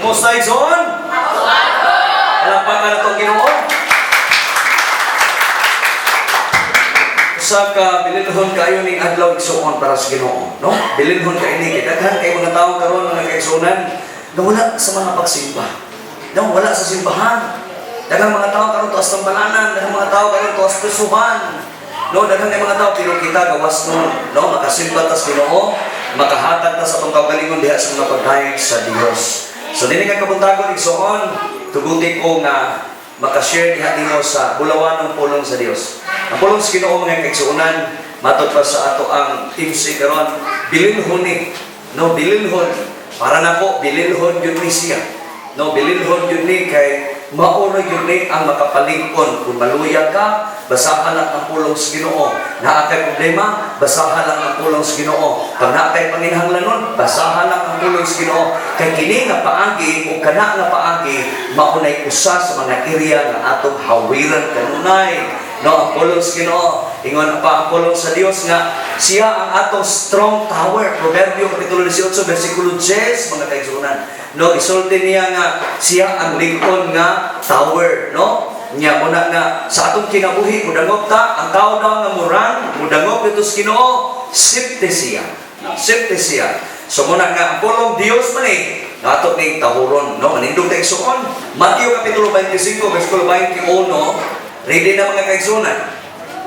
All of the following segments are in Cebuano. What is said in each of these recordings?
Kumusta, igsoon? Palakpakan nato ang Ginoo. Usa ka bilinhon kayo ning adlaw, igsoon, para sa Ginoo, no? Bilinhon kay ni kay daghan kay mga tawo karon, mga kaigsuonan, nga wala sa mga pagsimba. No, wala sa simbahan. Daghang mga tao karon tuas tambalanan, daghang mga tao karon tuas prisuhan. No, daghang kay mga tao, pero kita gawas no, no, makasimba ta sa Ginoo, makahatag ta sa atong kaugalingon diha sa mga pagdayeg sa Dios. So dini nga kabuntagon, igsoon, tuguti ko nga makashare diha nimo sa bulawanong pulong sa Dios. Ang pulong sa Ginoo, mga kaigsuonan, matod pa sa ato ang MC karon, bilinhon ni, no, bilinhon para nako, bilinhon gyud ni siya. No, bilinhon gyud ni kay mao ra gyud ni ang makapalig-on. Kung maluya ka, basahan lang ang pulong sa Ginoo. Naa kay problema, basahan lang ang pulong sa Ginoo. Pag naa kay panginahanglanon, basahan lang ang pulong sa Ginoo. Kay kini nga paagi o kana nga paagi mao nay usa sa mga area nga atong hawiran kanunay. No, ang pulong sa Ginoo, ingon pa ang pulong sa Dios nga siya ang atong strong tower. Proverbio kapitulo 18 bersikulo 10, mga kaigsuonan. No, isulti niya nga siya ang lig-on nga tower, no? Nya muna nga sa atong kinabuhi mudangop ta, ang tao daw nga murang mudangop dito sa Ginoo, safety siya. No, safety siya. So muna nga ang pulong Dios man eh ato ning tahuron, no? Manindog ta, igsuon. Mateo kapitulo 25 bersikulo 21. Ready na, mga kaigsuonan?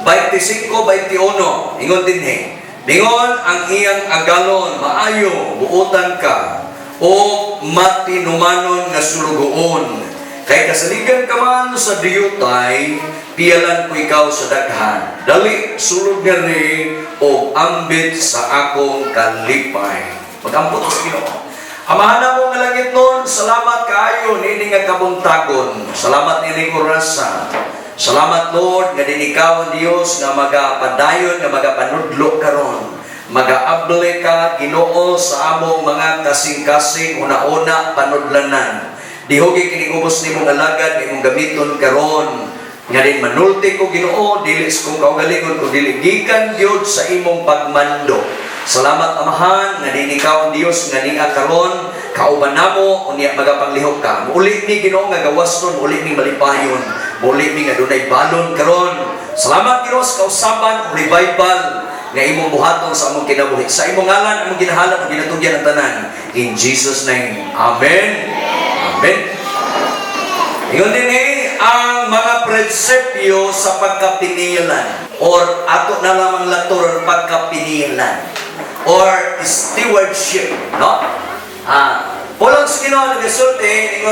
25:21, ingon dinhi. Mingon ang iyang agalon, "Maayo, buotan ka o matinumanon nga sulugoon. Kay kasaligan ka man sa diyutay, piyalan ko ikaw sa daghan. Dali, sulod ngari o ambit sa akong kalipay." Magampot sa Ginoo. Amahan namo nga langitnon, salamat kaayo niini nga kabuntagon. Salamat nining orasa. Salamat, Lord, nga din ikaw ang Dios nga magapadayon, nga magapanudlo karon. Magaable ka, Ginoo, sa among mga kasing-kasing, una-una panudlanan. Dihugi kining ubos nimong alagad imong gamiton karon. Nga din manulti ko, Ginoo, dili sa kong kaugalingon kun dili gikan gyud sa imong pagmando. Salamat, Amahan, nga din ikaw ang Dios nga niya karon kauban namo, unya magapanglihok ka. Muli ni, Ginoo, nga gawas nun, muli ni malipayon, muli mi nga dunay balon karon. Salamat, Ginoo, sa kausaban ug revival nga imong buhaton sa among kinabuhi. Sa imong ngalan among ginahalad ug ginatugyan ang tanan. In Jesus' name. Amen. Amen. Ingon din eh, ang mga prinsipyo sa pagkapinilan or ato na lamang laturon pagkapinilan or stewardship, no? Pulong sa Ginoo nagasulti,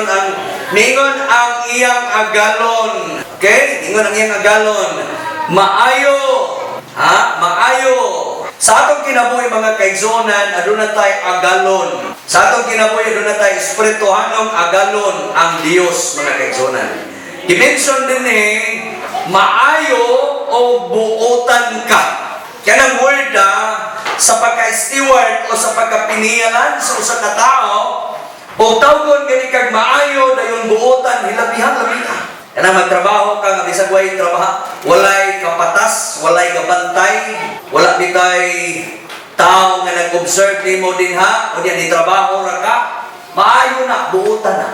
ningon ang iyang agalon. Okay? Ningon ang iyang agalon. "Maayo." Ha? Maayo. Sa atong kinabuhi, mga kaigsuonan, aduna tay agalon. Sa atong kinabuhi, aduna tay espirituhanong agalon, ang Dios, mga kaigsuonan. Gi-mention din eh, "Maayo o buotan ka." Kanang word sa pagka-steward o sa pagkapinialan sa usa ka tawo, o tawgon gani kag maayo dayon buotan, hilabihan labiha. Kanang magtrabaho ka nga bisag way trabaho, walay kapatas, walay gabantay, wala bitay tao nga nag-observe nimo dinha, unya ni trabaho ra ka, maayo na, buotan na.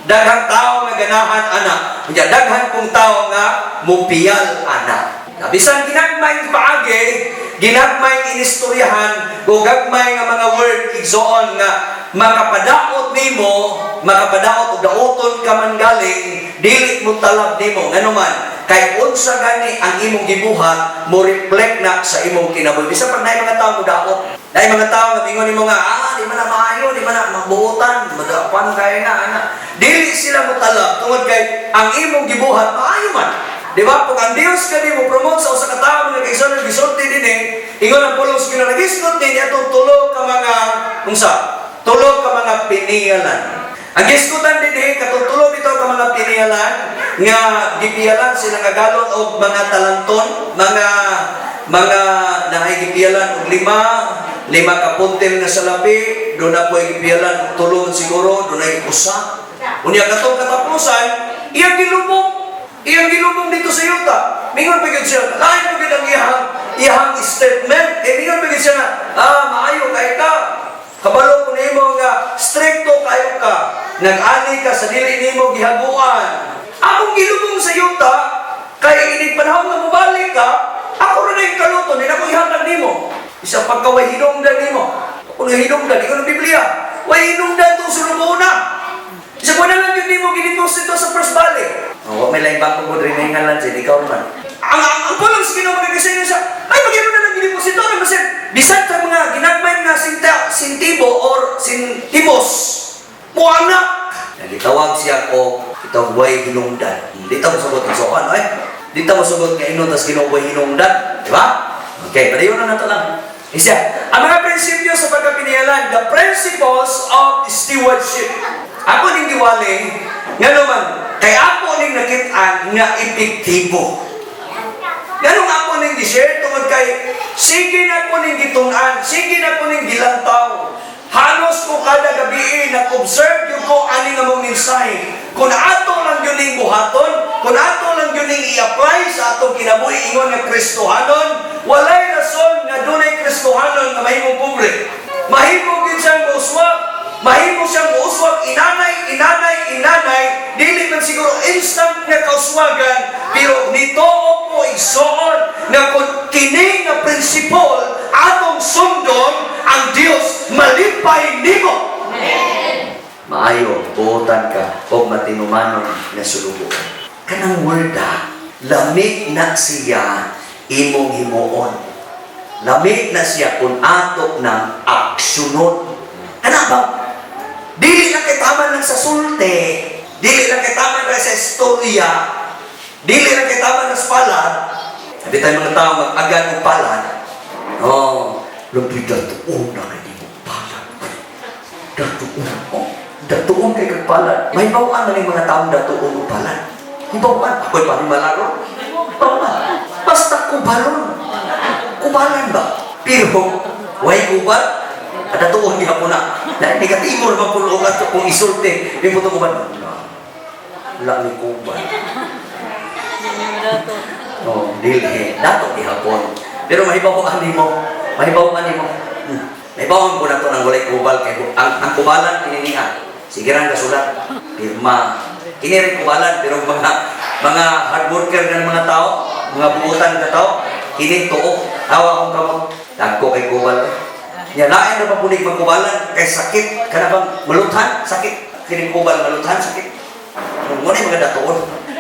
Daghang tao nga ganahan ana, unya daghan kung tao nga mupiyal ana. Bisan ginagmay paagi, ginagmay inistoryahan, o gagmay nga mga word, igsoon, nga makapadaot nimo, makapadaot og daoton ka man galing, dili mo talab nimo. Ngano man, kay unsa gani ang imong gibuhat, mo reflect na sa imong kinabuhi. Bisan pag naay mga tao mo daot, naay mga tao nga mingon nimo nga, "Ah, di man na maayo, di man na mabuotan, magapan kaya na, ana." Dili sila mo talab tungod kay ang imong gibuhat maayo man. Di ba? Kung ang Dios kani mo promote sa usa ka tawo, mga kaigsuonan, gisulti din eh, ingon ang pulong sa Ginoo, nagisgot din atong tulo ka mga unsa? Tulo ka mga piniyalan. Ang gisgutan din eh, katong tulo bitaw ka mga piniyalan nga gipiyalan sila nga galon og mga talanton, mga naay gipiyalan og lima ka puntil nga salapi, doon na po gipiyalan og tulo siguro, doon ay usa. Unya katong katapusan, iyang gilubong. Iyang gilubong dito sa yuta. Mingon pa gyud siya, lain pa gyud ang iyang statement. Eh, mingon pa gyud siya nga, "Ah, maayo kay ka. Kabalo ko nimo nga strikto kayo ka. Nag-ani ka sa dili nimo gihaguan. Akong gilubong sa yuta, kay inig panahon nga mobalik ka, ako ra na yung kaluto, di na ko ihatag nimo. Isa pagka way hinungdan nimo. Ako na hinungdan, ikaw ng Biblia. Way hinungdan itong sulubuna. Isa ko na lang yun nimo gideposito sa First Valley. Oh, wa may laing bangko ko rin nga lang dyan, ikaw naman. Ang pulang sa Ginoo mga kasi siya, ay magyano na lang gideposito na masin. Bisan sa mga ginagmay nga sintibo or sintimos, mo anak. Nagitawag siya ko, itawag way hinungdan. Di ta mosugot ang sokan, ay. Di ta mosugot nga inon tas Ginoo way hinungdan, di ba? Okay, padayon na nato lang. Isa, ang mga prinsipyo sa pagkapinialan, the principles of stewardship. Ako ning giwali, nga naman, kay ako ning nakit-an nga epektibo. Ganong ako ning gi-share tungod kay sige na ko ning gitun-an, sige na ko ning gilantaw. Halos ko kada gabi nag-observe gyud ko ani nga mong mensahe. Kung ato lang gyud ning buhaton, kung ato lang gyud ning i-apply sa atong kinabuhi ingon nga Kristohanon, walay rason nga dunay Kristohanon nga mahimong pobre. Mahimo gyud siyang mouswag, mahimo siyang mouswag inanay, inanay, inanay, dili man siguro instant nga kauswagan, pero nituo ko, igsoon, nga kung kini nga principle atong sundon, ang Dios malipay nimo. Maayo, buotan ka, o matinumanon nga sulugoon. Kanang word ah, lami na siya imong himuon. Lami na siya kung ato ng aksyonon. Kana ba? Dili lang kay tama lang sa sulti, dili lang kay tama lang sa istorya, dili lang kay tama lang sa palad. Hindi tayo mga tao mag-agan og palad. Oh, labi datuon na kay nimo palad. Datuon. Oh, datuon kay kag palad. May bawaan na ning mga taong datuon og palad. Hibawaan. Ako'y panimalaro. Bawaan. Basta kubalon. Kubalan ba? Pero, way kubal? Datuon gihapon na. Dahil negatibo naman po og ato kung isulti. Di mo to kubal. Wala ni kubal. Oh, dili. Dato gihapon. Pero mahibaw nimo. Mahibaw nimo. Mahibaw ko na to nang walay kubal kay ang kubalan kini niya. Sige rang kasulat. Pirma. Kini rin kubalan pero mga hard worker nga mga tao, mga buutan nga tao, kini tuo. Awa akong kamot. Dagko kay kubal. Nya lain na papunig magkubalan kay sakit kana bang maluthan sakit kini kubal maluthan sakit. Mo na mga datuon.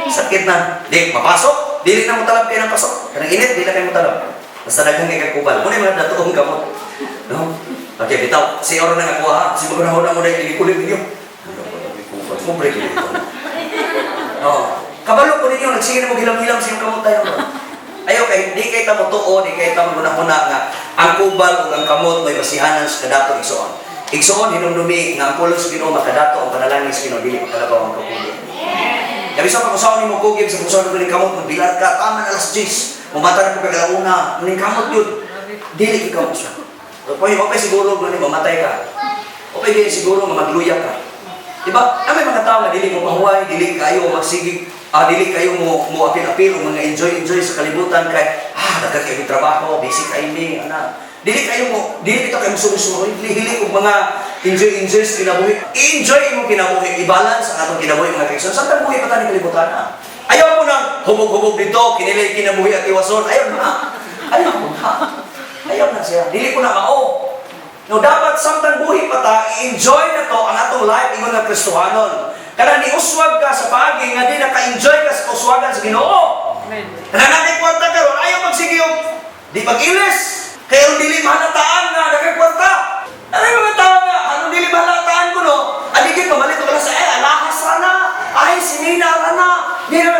Sakit na. Di mapasok, dili na mo talab kay nang pasok. Kanang init di na kay mo talab. Basta daghan kay kag kubal. Mo na mga datuon kamot. No? Okay, bitaw. Si oro na nga kuha ha. Si maguna mo na ilikulit ninyo. Ano ba may kubal? Mo break ito. No. Kabalo ko ninyo, nagsige na mo hilam-hilam sa iyong kamot tayo. Ayaw kay di kay ta mo tuo, di kay ta mo gunahuna nga ang kubal ug ang kamot may basihanan sa kadato igsoon. Igsoon hinumdumi nga ang pulong sa Ginoo makadato ang panalangin sa Ginoo dili makalabaw ang kapuli. Kaya bisan pag usaw nimo kugib sa usaw nimo ning kamot magbilar ka tama na alas 10. Mumata na ko kag alauna, ning kamot yun. Dili ikaw usa. Okay, okay siguro gani mamatay ka. Okay gani siguro nga magluya ka. Di ba? Na may mga tao nga dili mo mahuway, dili kayo magsigig, dili kayo mo apil-apil o mga enjoy-enjoy sa kalibutan kay daghan kayo trabaho, busy kayo ni ana. Dili kayo mo, dili bitaw kayo suroy-suroy, dili og mga enjoy-enjoy sa kinabuhi. I-enjoy imong kinabuhi, i-balance ang atong kinabuhi, mga kaigsoon. Samtang buhi pa ta ni kalibutan na. Ayaw mo nang hubog-hubog dito, kinilay kinabuhi at iwason. Ayaw na. Ayaw na. Ayaw na siya. Dili ko na mao. No, dapat samtang buhi pa ta, i-enjoy na to ang atong life ingon nga Kristohanon. Kada ni uswag ka sa paagi nga di naka-enjoy ka sa kauswagan sa Ginoo. Amen. Kada natin kwarta karon, ayaw magsige og di pag-ilis. Kaya aron dili mahalataan nga daghay kwarta. Ano yung mga tao nga, anong dili mahalataan ko no? Aligid pamalit ko sa ay alahas ra na, ay sinina ra na. Di na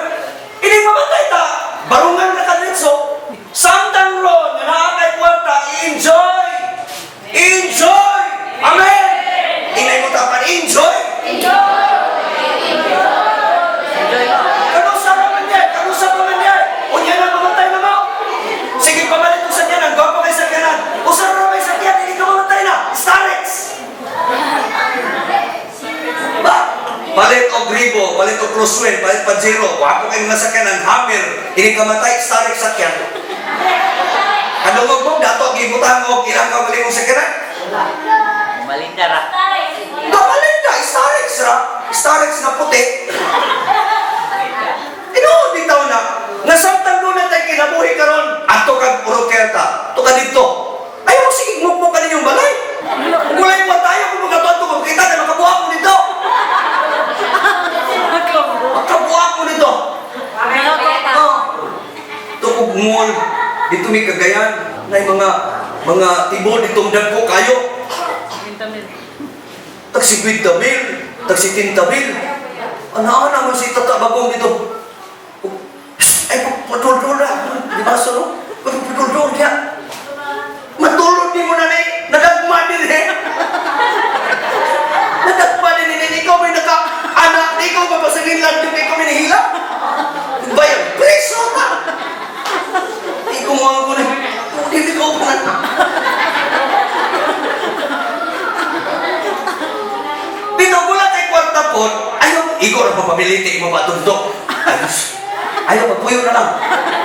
ining mamatay ta. Barungan ka kadetso. Samtang ron nga naa kay kwarta, i-enjoy. Enjoy! Amen! Inay mo tapan, enjoy! Kanusa pa man yan? Kanusa pa man yan? Unya na mamatay na mo. Sige, pamalit og sakyanan. Gwapo kay sakyanan. Usa ra may sakyan, hindi ka mamatay na. Starex! Ba? Palit og Gribo, palit og Crosswind, palit Pajero. Gwapo kay mga sakyanan, Hummer. Hindi ka matay, Starex sakyan. Kadungog mo, dato gibutang og ilang ka malimong sakyanan? Malinda ra. Kamalinda, Starex ra. Starex nga puti. Tinuod bitaw na. Nga samtang doon na tayo kinabuhi karon, adto kag Oroquieta, to ka dito. Ayaw mo sige mukmo ka ninyong balay. Gulay mo tayo kung magkatuan kung kita na makabuha mo dito. Makabuha mo dito. Oh. Tukog mall, dito may Cagayan, na yung mga tibo dito dagko kayo. Tag 50 mil, tag 70 mil. Ana-ana man si Tata Bagong dito. Ay, padul-dul na. Di ba, so? Padul-dul niya. Matulog di mo na ni. Nagagma din eh. Nagagma din eh. Ikaw may naka, anak, ikaw pa pasagin lang yung ikaw may nahila. Bayan, preso ka. Ikaw mo ang kunin. Hindi ko na. Dito, wala kay kwarta po. Ayaw, ikaw na papamiliti mo patundok. Ayos. Ayaw, magpuyo na lang.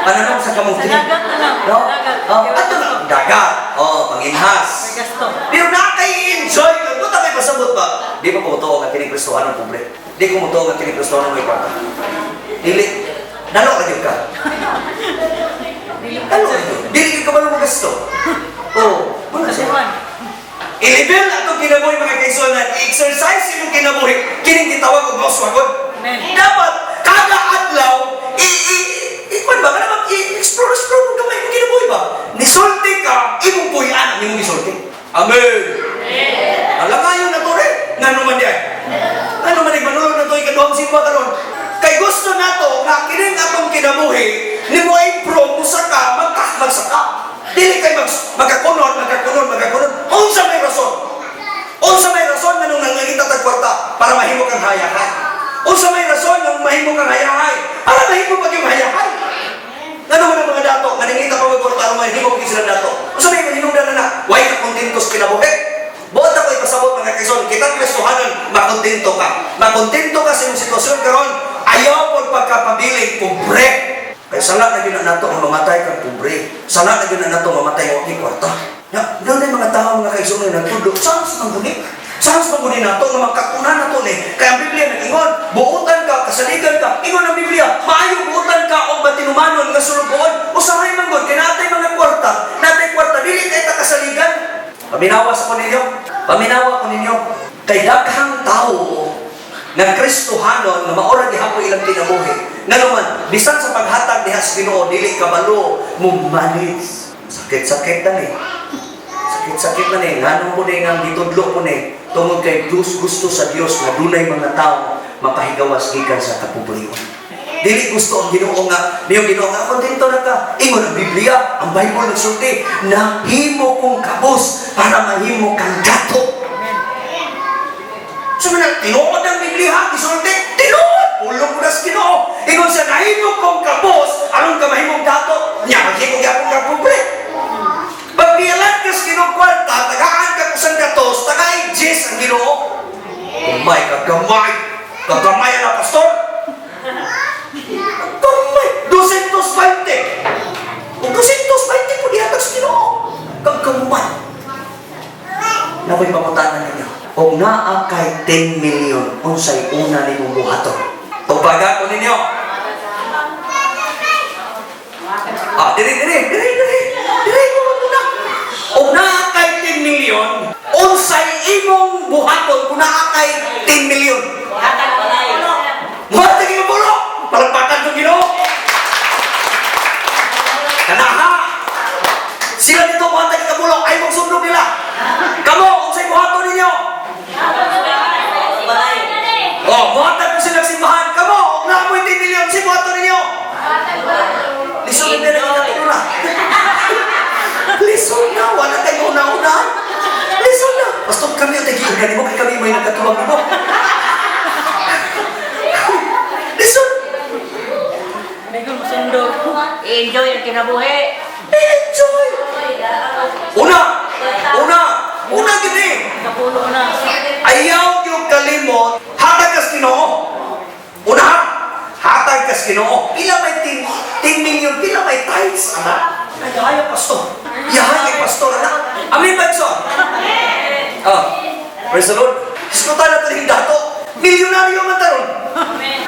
Pananaw sa kamuti. Sa dagat na lang. No? Sa dagat. Oh, ato na. Dagat. Oh, panginhas. May gasto. Pero na kay enjoy ka. Doon kay pasabot ba? Di ba kumutuo nga kining Kristohanon pobre? Di ko mutuo nga kining Kristohanon may kwarta. Dili. Dalo ka gyud ka. Dili Dalo ka gyud. Dili gyud ka ba magasto? Oh, wala siya. Kasuhan. Ilibel atong kinabuhi, mga kaigsuonan, i-exercise imong kinabuhi, kining gitawag og mauswagon. Amen. Dapat kada adlaw i i i kuan ba kana i-explore explore mo gamay imong kinabuhi ba? Nisulti ka, imong puy-an ang imong gisulti. Amen. Alangayon na to rin. Ngano man di ay? Ngano man di manulog na to ikaduhang simba karon? Kay gusto nato nga kining atong kinabuhi nimo improve usa ka magsaka. Dili kay magkakunon, magkakunon, magkakunon. Unsa may rason? Unsa may rason nganong nangangita tag kwarta para mahimo kang hayahay? Unsa may rason nang mahimo kang hayahay? Para mahimo pag yung hayahay. Ngano man ang mga dato nga nangita pa og kwarta aron mahimo pag sila dato? Unsa may mahinungdan na na? Way ka kontento sa kinabuhi? Buot ako ipasabot, mga kaigsoon, kitang Kristohanon, makontento ka. Makontento ka sa imong sitwasyon karon, ayaw pod pagkapabiling pobre. Kay sala na gyud na nato ang mamatay kang pobre. Sala na gyud na nato mamatay wa kay kwarta. Ya, doon na mga tao, mga kaigsoon, nga nagtudlo, chance man guni. Chance man guni nato nga magkakuna nato ni. Kay ang Biblia nag-ingon, buotan ka, kasaligan ka. Ingon ang Biblia, maayo buotan ka og matinumanon nga sulugoon. Usahay man gud kay natay mga kwarta, natay kwarta dili kay ta kasaligan. Paminawa sa ko ninyo. Paminawa ko ninyo. Kay daghang tao nga Kristohanon nga maura gihapon ilang kinabuhi. Ngano man, bisan sa paghatag diha sa Ginoo dili kabalo mo manage. Sakit-sakit na ni. Sakit-sakit na ni. Ngano ko ni nga gitudlo ko ni tungod kay Diyos gusto sa Dios nga dunay mga tao mapahigawas gikan sa kapobrehon. Dili gusto ang Ginoo nga niyong Ginoo nga kontento na ka. Ingon ang Biblia, ang Bible nagsulti, nahimo kong kabos para mahimo kang dato. So man, tinuod ang Biblia, gisulti, tinuod, pulong ko na sa Ginoo. Ingon siya, nahimo kong kabos aron ka mahimong dato. Nya maghimo gyapon ka pobre. Pag nialan ka sa Ginoo kwarta, tagaan ka kusang gatos, tagay Jis ang Ginoo. Gamay ka, gamay. Kagamay na, pastor. Gamay, 220. Kung 220 po dihatag sa Ginoo. Kagamay. Nakoy pangutana ninyo. Og naa kay 10 million, unsay una nimong buhaton? Tugbaga ko ninyo. Ah, diri diri diri diri. Diri ko muna. Og naa kay 10 million, unsay imong buhaton kung naa kay 10 million? Hatag balay. Buhatag imong pulo. Palakpakan tong Ginoo. Kanaha. Sila dito buhatag ka pulo, ay mong sundog nila. Kamo, unsay buhaton ninyo? Balay. Oh, buhatag ko sila simbahan. Kamo, og naa mo'y 10 million, si buhaton ninyo. Lisod na lang ikatulo na. Lisod na, wala tayo una-una. Lisod na. Basta kami ang tagi-ugan mo, kay kami may nagkatuwang nimo. Lisod. Bigol mo sundog. I-enjoy ang kinabuhi. Enjoy. Una, una, una gini. Kapulo na. Ayaw yung kalimot, hatag kas Ginoo. Una, ha? Hatag kas Ginoo. Pila may 10, 10 million, pila may tithes, anak. Ay, pastor. Yahay, pastor, anak. Amen ba, Edson? Ah, praise the Lord. Iskutan natin yung dato. Milyonaryo man taron.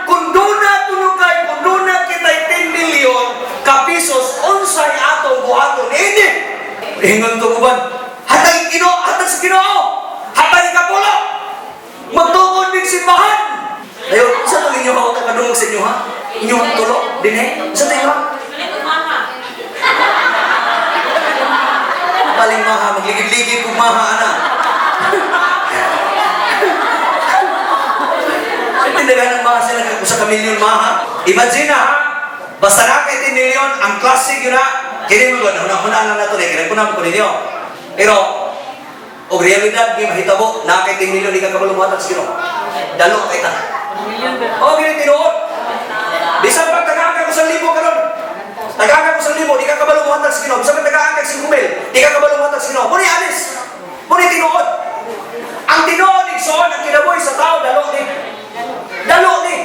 Kung duna kuno kay, kung duna kita'y 10 million ka pesos, unsay atong buhaton ini? Ingon to uban, hatag Ginoo, hatag sa Ginoo. Hatag ikapulo. Magtukod mig simbahan. Ayo, sa to inyo ha kadungog sa inyo ha? Inyong tulo dinhi. Sa to inyo ha? Paling maha, magligid-ligid kung maha ana. Tindagan ng maha sila usa ka milyon maha. Imagine na ha, basta na kay 10 million, ang classic yun na, kini mo ba, huna-huna lang na ito, kini ko na ko ninyo. Pero, og realidad, di mahitabo, na kay 10 million, di ka kabalo muhatag sa Ginoo. Dalo kay ta. Milyon ba? O, gini tinuod. Bisan pag tagaan ka sa libo karon. Tagaan ka sa libo, di ka kabalo muhatag sa Ginoo. Bisan pag tagaan ka sa 5,000, di ka kabalo muhatag sa Ginoo. Muni alis. Muni tinuod. Ang tinuod igsoon ang kinabuhi sa tao dalo ni. Dalo ni.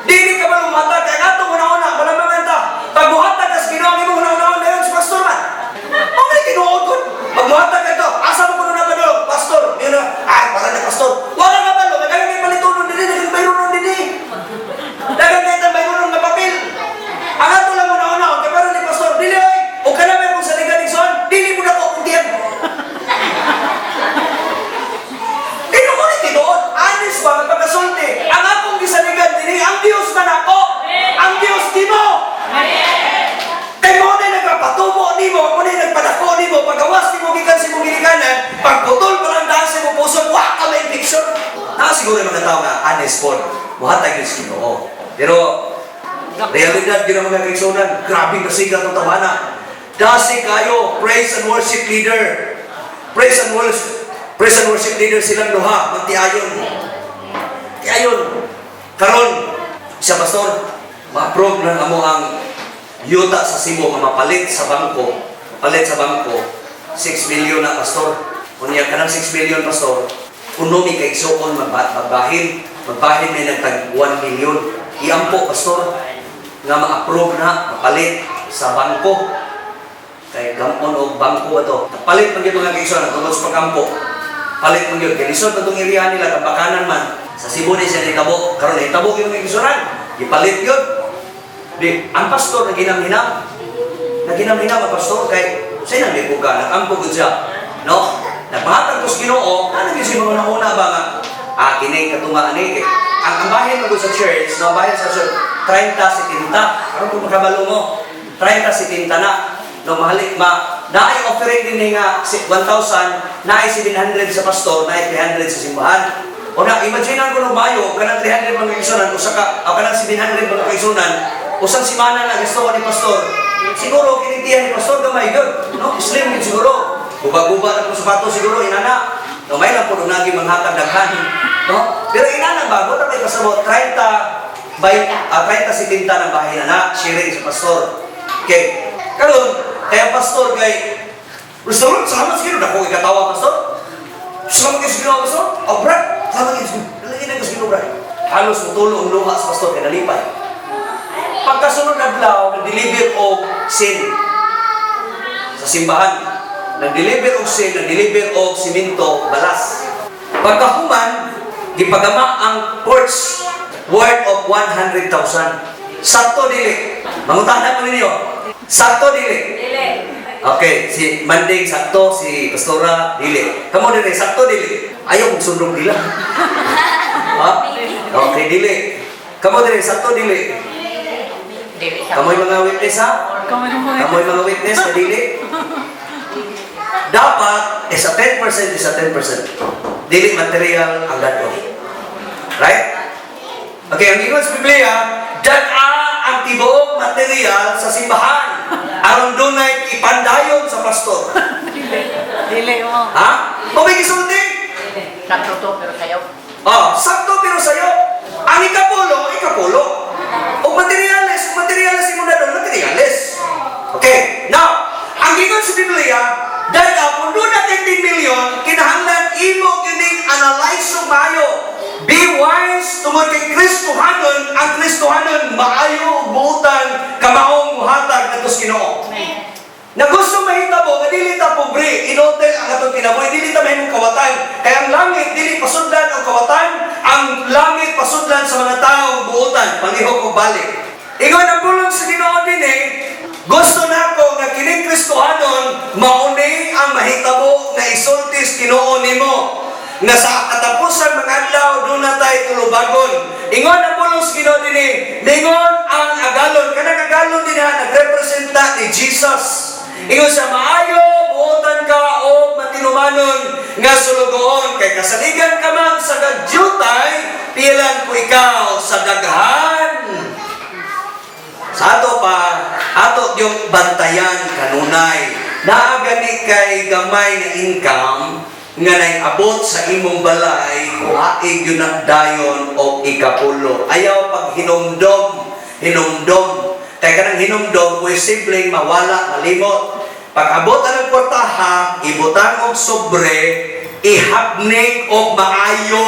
Dili ka kabalo muhatag kay atong una-una malamang ta. Pag muhatag ka sa Ginoo, ang imong una-una dayon si pastor man. Mao man tinuod kun. Pag muhatag ka ito, asa mo kuno na kabalo? Pastor, yun na. Ay, para na pastor. Wala ka balo, kay may palitunon dinhi, daghang bayronon dinhi. Daghang kay tan bayronon nga papel. Ang ato lang una-una, kay para ni pastor, dili oy. O kana may kung sa ligan igsoon, dili mo na ko kuntian. Dili mo ni tinuod, honest ba magpakasulti. Ang akong gisaligan dinhi, ang Dios man ako. Ang Dios nimo. Kay mo na nagpatubo nimo, mo na nagpadako nimo, pagawas nimo gikan sa imong ginikanan, pagputol pa lang daan sa imong puso, wa ka may infection. Naa siguro yung mga tao nga honest pod, muhatag yun sa Ginoo. Pero realidad gyud ang mga kaigsuonan, grabe kasigat ang tawana. Dasi kayo, praise and worship leader. Praise and worship leader silang duha, magtiayon. Tiayon. Karon, siya pastor, ma-approve na amo ang yuta sa Cebu nga mapalit sa bangko, mapalit sa bangko, 6 million na, pastor. Unya kanang 6 million, pastor, kuno mi kay igsuon magbahin, magbahin may nagtag 1 million. Iampo, pastor, nga ma-approve na mapalit sa bangko. Kay gamon og bangko ba to? Palit man gyud mga kaigsuonan tungod sa pagkampo. Palit man gyud kay lisod na tong irihan nila tambakanan man. Sa Cebu ni siya nitabo, karon nitabo gyud mga kaigsuonan. Gipalit gyud. Di, ang pastor naginamhinam. Naginamhinam ang pastor kay sa nang di ka, nagampo gud siya. No? Nagpahatag ko sa Ginoo, ano gyud siya mga una ba nga kini katunga ani kay ang bahin mo sa church, no, ang bahin sa church 30 70. Aron kung makabalo mo, 30 70 na. No, mahalik ma naay offering din ni nga 1,000, naay 700 sa pastor, naay 300 sa simbahan. O na, imagine ko nung mayo, kanang 300 mga kaigsuonan, usa ka, o kanang 700 mga kaigsuonan, usang simana na gusto ko ni pastor. Siguro kinintihan ni pastor gamay gyud, no? Slim gyud siguro. Guba-guba na kung sapato siguro inana. No, may lang po nagi manghatag daghan, no? Pero inana ba, buta kay pasabot 30 by 30 70 ng bahay na na sharing sa pastor. Okay. Karon, kaya pastor kay Restaurant, salamat sa Ginoo. Dako ikatawa, pastor. Salamat kay sa Ginoo, pastor. Oh, Brad, salamat kay sa Ginoo. Dali na sa Ginoo, Brad. Halos mutulo ang luha sa pastor kay nalipay. Pagkasunod adlaw, nag-deliver og sin sa simbahan. Nag-deliver og sin, nag-deliver og simento, balas. Pagkahuman, gipagama ang porch worth of 100,000. Sakto dili. Mangutana mo ninyo. Sakto dili. Dili. Okay, si Manding sakto, si Pastora dili. Kamo dili sakto dili. Ayaw kong sundog nila. Ha? Okay, dili. Kamo dili sakto dili. Dili sa Kamoy mga witness ha? Kamoy mga Kamoy mga witness na dili. Dapat is a 10% is a 10%. Dili material ang dadon. Right? Okay, ang ingon sa Biblia, dad-a ang tibuok material sa simbahan aron dunay ipandayon sa pastor. Dili mo. Ha? O may gisulti? Sakto to pero sayo. Oh, sakto pero sayo. Ang ikapulo, ikapulo. O materials, materials imo na doon, materials. Okay, now, ang ingon sa Biblia, dahil kung doon na 10 million, kinahanglan imo kining analyze maayo. Be wise tungod kay Kristohanon, ang Kristohanon maayo ug buutan kamaong muhatag ngadto sa Ginoo. Na gusto mahitabo nga dili ta pobre, inotel ang atong kinabuhi, dili ta mahimong kawatan. Kay ang langit dili pasudlan og kawatan. Ang langit pasudlan sa mga taong buutan, palihog og balik. Ingon ang pulong sa Ginoo dinhi, gusto nako nga kining Kristohanon mauni ang mahitabo nga isulti sa Ginoo nimo nga sa katapusan mga adlaw duna tay tulubagon. Ingon ang pulong sa Ginoo dinhi, ningon ang agalon, kanang agalon dinha nagrepresenta ni Jesus. Ingon sa maayo, buotan ka o matinumanon nga sulugoon kay kasaligan ka man sa gadyutay, pilan ko ikaw sa daghan. Sa ato pa, ato yung bantayan kanunay. Naa gani kay gamay na income nga abot sa imong balay, kuhaig yun na dayon o ikapulo. Ayaw pag hinumdom, hinumdom. Kay kanang hinumdom, posibleng mawala, malimot. Pag abot ang kwartaha, ibutang og sobre, ihapnig og maayo.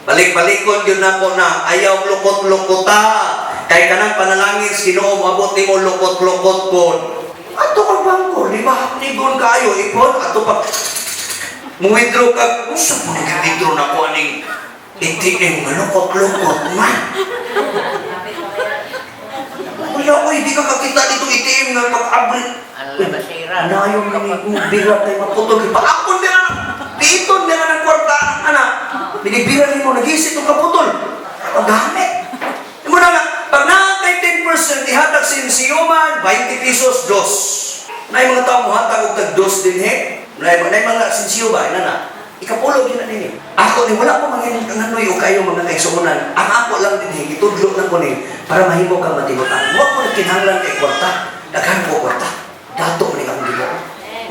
Balik-balikon yun nako na, ayaw lukot-lukota. Kay kanang panalangin sa Ginoo moabot nimo lukot-lukot pod. Ato kang bangko, di ba hapnigon kaayo ipon ato pa mo-withdraw ka, unsa po nag-withdraw na ko aning ATM nga lukot-lukot man. Wala ko, hindi ka kakita dito ATM nga pag-abri. Ano na basira? Anayon ni bira kay maputol. Paakon nila, piton nila ng kwarta, ana. Binibira nimo nagisit og kaputol. Pagamit. Mo na nga, pag naa kay 10% ihatag sa siyuman, 20 pesos, dos. Naay mga tao mohatag og tag dos dinhi. Naay mga sinsiyo ba, ina na. Ikapulo gyud na ninyo. Ako ni wala ko manganoy o kayo mga kaigsuonan. Ang ako lang dinhi gitudlo na ko ni para mahimo kang matinutan. Wa ko nagkinahanglan kay kwarta. Daghan ko kwarta. Dato ni akong Ginoo.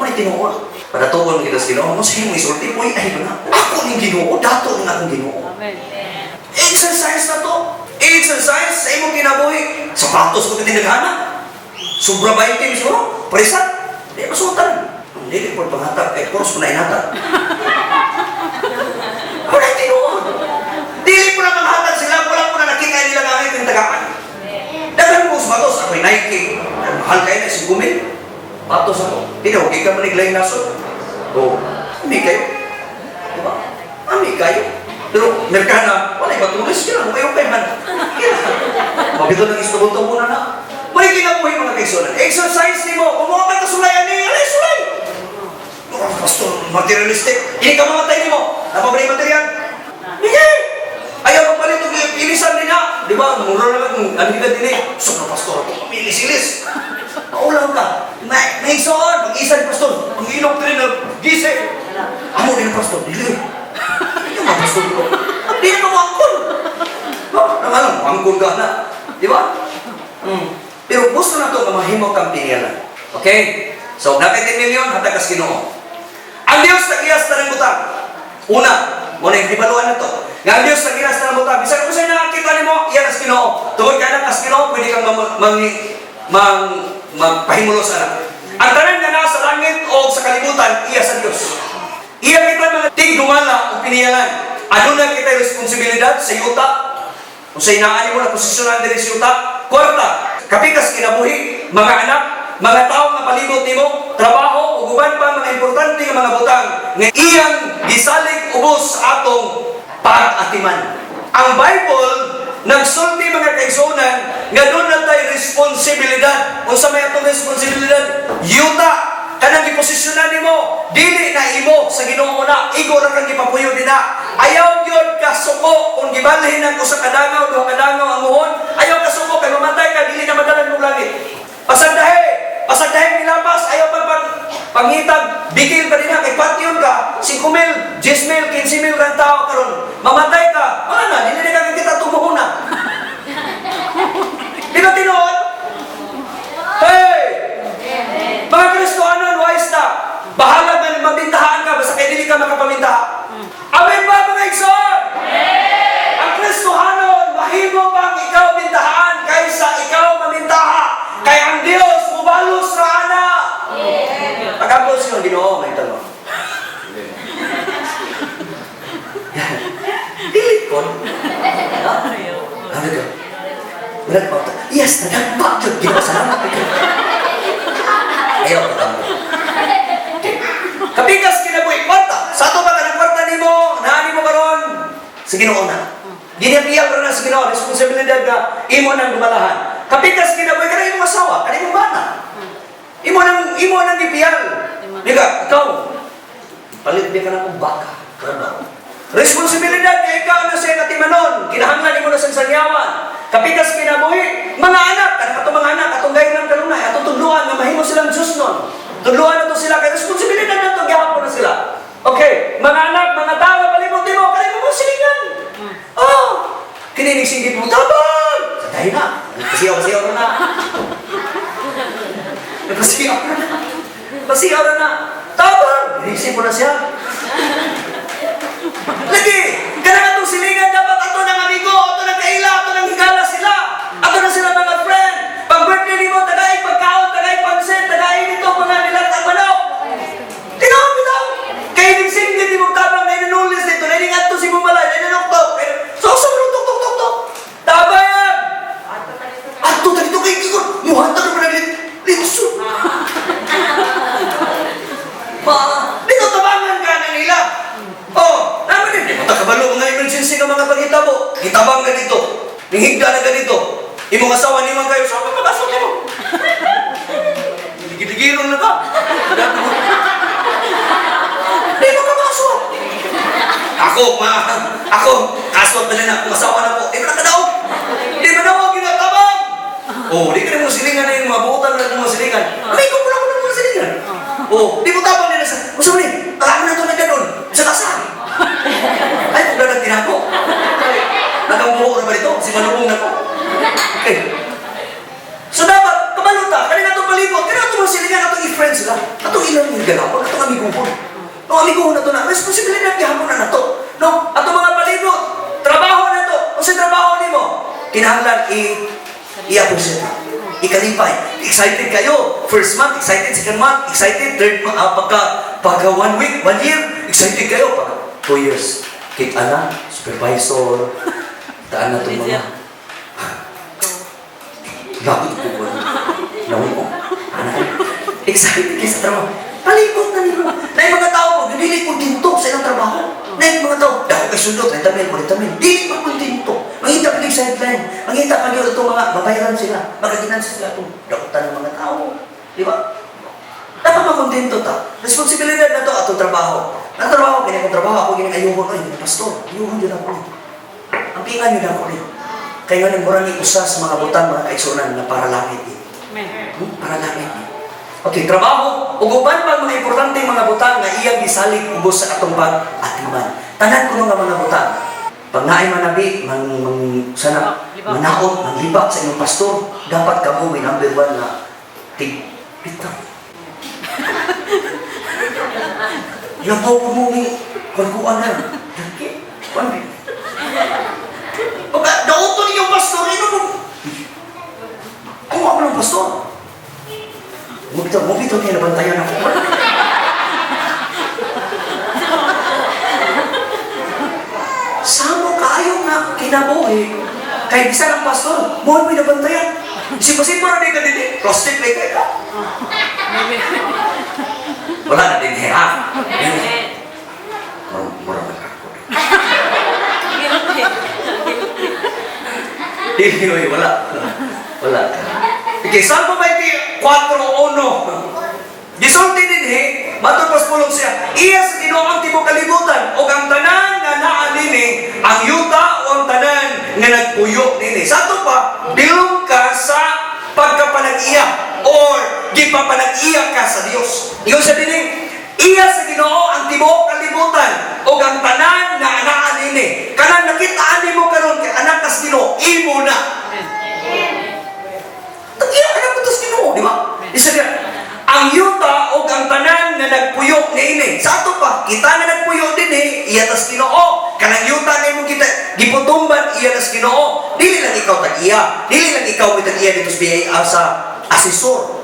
Mo ni tinuod. Padatuon kita sa Ginoo. Mo sa imong isulti mo ay ba na. Ako ning Ginoo, dato ni akong Ginoo. Amen. Exercise na to. Exercise sa imong kinabuhi. Sapatos ko tinaghana. Sobra 20 siguro. Presa. Di masutan. Dili po panghatag kay course ko na inatag. Wala tinuod. Dili po na manghatag sila. Wala po na nakita nila gamit yung tagaan. Daghan mo sapatos. Ako'y Nike. Mahal kayo na 5,000. Patos ako. Tinawag ka maniglay nasod. Oh, ami kayo. Diba? Ami kayo. Pero merkana, wala iba tulis yun. Okay, okay man. Mabito ng istubuto muna na. May kinabuhi mga kaigsuonan. Exercise nimo. Kumuha ka kasulayan ni, alay sulay. Oh, pastor, materialistic. Hindi ka mamatay nimo. Napabalik material. Hindi. Ayaw magpalit og ilisan din ha. Di ba? Mura na lang kung ano ka din eh. So, na pastor, ako pamilis-ilis. Maulang ka. May, may igsoon. Pag-isa ni pastor. Ang ilok din na gise. Amo din ang pastor. Dili. Hindi mga pastor ko. Hindi na mawangkon. Oh, nang alam, wangkon ka na. Di ba? Pero gusto na to nga mahimo kang piniyalan. Okay? So, naa kay 10 million, hatag kas Ginoo. Ang Dios nag-iyas tanang butang. Una, mo na yung hibaluan na to. Nga ang Dios nag-iyas tanang butang. Bisan kung sa'yo nakakita nimo, iyan as Ginoo. Tungod kay anak as Ginoo, pwede kang mang, mang, mang, magpahimulos anak. Ang tanan nga nasa langit o sa kalibutan, iya sa Dios. Iya kita mga tigdumala o piniyalan. Aduna kita responsibilidad sa yuta? Kung sa inaan mo na posisyonan diri sa yuta, kwarta, kapikas kinabuhi, mga anak, mga tao nga palibot nimo, trabaho ug uban pa mga importante nga mga butang nga iyang gisalig ubos sa atong pag-atiman. Ang Bible nagsulti mga kaigsuonan nga duna tay responsibilidad. Unsa may atong responsibilidad? Yuta kanang giposisyonan nimo, dili na imo sa Ginoo na, igo ra kang gipapuyo dinha. Ayaw gyud kasuko kung gibalhin ang usa ka dangaw, duha ka dangaw ang muhon, ayaw kasuko kay mamatay ka dili na madala imong langit. Pasagdahi, pasagdahi milapas, ayaw pag pag pangitag, bikil pa dinha kay patyon ka, 5 mil, 10 mil, 15 mil rang tao karon. Mamatay ka, wala na, dili na ka kita tumuhuna. Di ba tinuod? Hey! Mga Kristohanon, wise na. Bahala man mabintahaan ka, basta kay dili ka makapamintaha. Amen ba mga igsoon? Ang Kristohanon, mahimo pang ikaw bintahaan kaysa ikaw mamintaha. Kay ang Dios mubalos ra ana. Pag-abot siya Ginoo, may tanong. Dili kon. Ano ka? Wala pa. Yes, nadagpa jud Ginoo, salamat ikaw. Ayaw ka tamo. Kapikas kinabuhi kwarta. Sa ato ba kanang kwarta nimo, naa nimo karon Sa Ginoo na. Ginapiyal ra na sa Ginoo, responsibilidad nga imo nang gumalahan. Kapikas kinabuhi kanang imong asawa, kanang imong bana. Imo nang gipiyal. Di ka, ikaw palit di ka na kong baka. Trabaho. Responsibilidad nga ikaw na siya katimanon, kinahanglan imo na sa sanyawan. Kapikas kinabuhi, mga anak, kanang atong mga anak, atong gayon ng kanunay, atong tudluan nga mahimo silang Diyos nun. Tudluan nato sila kay responsibilidad nato gihapon na sila. Okay, mga anak, mga tao palibot nimo, kay mo silingan. Oh, kininig singgit mo, tabang! Sa dahil na, pasiyaw, pasiyaw na. Pasiyaw na. Pasiyaw na. Tabang! Inisip mo na siya. Lagi! Kanang atong silingan dapat ato ng amigo, ato ng kaila, ato ng higala sila. Ato na sila mga friend. Pag birthday nimo, tagay pagkaon, tagay pansit, tagay nito mga nilat ang manok. Tinawag bitaw. Kay ning singgit imong tabang na inanulis dito, na ining adto si Bumalay, na inanoktok. So so tok tok tok tok. Tabang! Adto ta dito kay kikon. Muhatag na pa litso. Ma, dito tabangan ka na nila. Oh, naman din. Di mo ta kabalo mga emergency nga mga panghitabo. Gitabang ka dito. Nihigda na ka dito. Imong asawa ni man kayo sa pagkasok nimo. Ligid-ligiron na ka. Di mo ka makasuwa. Ako, ma, ako, kasot na na akong asawa na po. Di mo na kadaog. Di mo na ako ginatabang. Oh, di ka na mo silingan na yung mabutan na mo silingan. May ko pala ko na mo silingan. Oh, di mo tabang nila sa, gusto mo ni, ako na ito na ganun. Sa kasa. Ay, kung na tinago. Nagamuho na ba dito? Si Manubong na ko. Okay. So dapat, kabaluta, kanina itong palibot, kanina itong mga silingan, atong i-friend sila, atong ilang yung galaw, atong amiguhon. No, amiguhon na to na, responsibilidad gihapon na nato. No, atong mga palibot, trabaho na to. Kung sa trabaho nimo, kinahanglan i-appreciate. Ikalipay. Excited kayo. First month, excited. Second month, excited. Third month, pagka 1 week, 1 year, excited kayo. Pagka 2 years, kita na, supervisor, taan na itong mga Lapit ko ba? Nawin ko. Ano ko? Excited kayo sa trabaho. Palibot na nila. Na yung mga tao, dili kontento sa ilang trabaho. Na yung mga tao, dako kay sundo, 30 mil, 40 mil. Dili pa kontento. Mangita pa yung sideline. Mangita pa yun itong mga babayaran sila. Magaginan sila itong dakutan ng mga tao. Di ba? Dapat makontento ta. Responsibilidad na to atong trabaho. Ang trabaho, kini akong trabaho, ako gini ayuhon, ay, gini pastor, ayuhon din ako. Ang pingan yun ako rin. Kaya nga murang usa sa mga butang, mga kaigsunan na para langit eh. Amen. Para langit eh. Okay, trabaho, ug uban pa mga importante mga butang nga iyang gisalig ubos sa atong pag-atiman. Tanan ko mga butang. Pag naay manabi, mang, mang sana, Libak. manaot, manglibak sa inyong pastor, dapat kamo may number one na tig, bitaw. Labaw ko mo ni kuan na. Daki, kuan. Pagka dauto ninyong pastor, ino mo. Kung ako ng pastor. Mubito, mubito niya nabantayan ako. Samo kaayo nga kinabuhi. Kay bisan ang pastor, mo mo nabantayan. Sipa-sipa ra di ka dinhi, plastic na kay ka. Maybe. Wala na din ha. Mura man ako. Guilty. Dili oy, wala. Wala. Okay, Salmo 24:1. Gisulti dinhi, matod pas pulong siya, iya sa Ginoo ang tibuok kalibutan ug ang tanan nga naa nini, ang yuta o ang tanan nga nagpuyo nini. Sa ato pa, bilong ka sa pagkapanag-iya or gipapanag-iya ka sa Dios. Ingon sa dinhi, iya sa Ginoo ang tibuok kalibutan ug ang tanan nga naa nini. Kanang nakitaan nimo karon kay anak kas Ginoo, imo na. Amen. Tag-iya ka na sa Ginoo, di ba? Isa niya, ang yuta o ang tanan nga nagpuyo niini. Sa ato pa, kita nga nagpuyo dinhi, iya tas Ginoo. Kanang yuta na imong kita giputumban, iya tas Ginoo. Dili lang ikaw tag-iya. Dili lang ikaw may tag-iya dito sa BIR sa asesor.